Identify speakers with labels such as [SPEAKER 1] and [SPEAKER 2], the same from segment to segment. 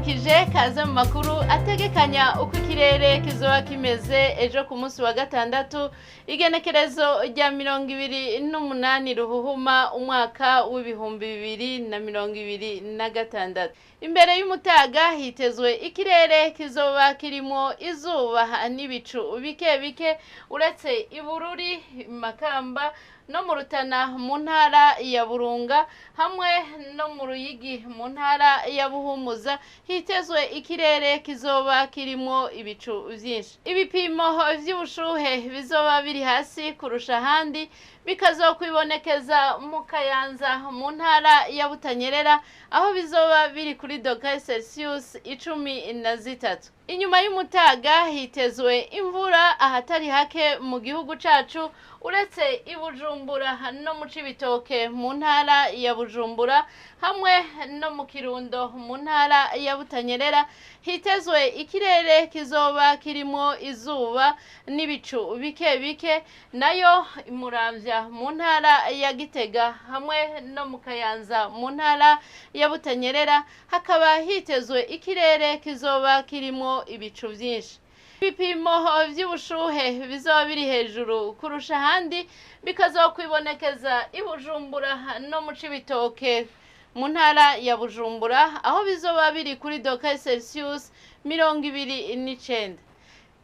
[SPEAKER 1] Ndabaramukije, kaze mu makuru ategekanya uko ikirere kizoba kimeze ejo ku munsi wa gatandatu, igenekerezo rya 28 Ruhuhuma, umwaka w'2026. Imbere y'umutaga hitezwe ikirere kizoba kirimo izuba n'ibicu bike bike, uretse Ibururi, Makamba no mu Rutana mu ntara ya Burunga, hamwe no mu Ruyigi mu ntara ya Buhumuza hitezwe ikirere kizoba kirimo ibicu vyinshi. Ibipimo vy'ubushuhe bizoba biri hasi kurusha ahandi bikazokwibonekeza mu Kayanza mu ntara ya Butanyerera, aho bizoba biri kuri dogere Celsius 13. Inyuma y'umutaga hitezwe imvura ahatari hake mu gihugu cacu, uretse i Bujumbura no mu Cibitoke mu ntara ya Bujumbura, hamwe no mu Kirundo mu ntara ya Butanyerera hitezwe ikirere kizoba kirimo izuba n'ibicu bike bike. Nayo Muramvya mu ntara ya Gitega hamwe no mu Kayanza mu ntara ya Butanyerera hakaba hitezwe ikirere kizoba kirimo ibicu vyinshi. Ibipimo vy'ubushuhe bizoba biri hejuru kurusha ahandi bikazokwibonekeza i Bujumbura no mu Cibitoke mu ntara ya Bujumbura, aho bizoba biri kuri dogere Celsius 29.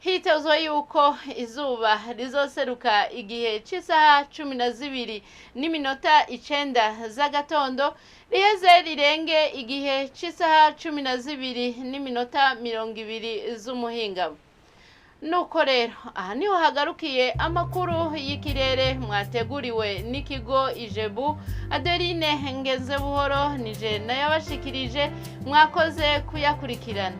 [SPEAKER 1] Hitezwe yuko izuba rizoseruka igihe c'isaha 12:09 z'agatondo, riheze rirenge igihe c'isaha 12:20 z'umuhingamo. Nuko rero aha niho hagarukiye amakuru y'ikirere mwateguriwe n'ikigo Ijebu. Adeline Ngenze Buhoro nije nayabashikirije, mwakoze kuyakurikirana.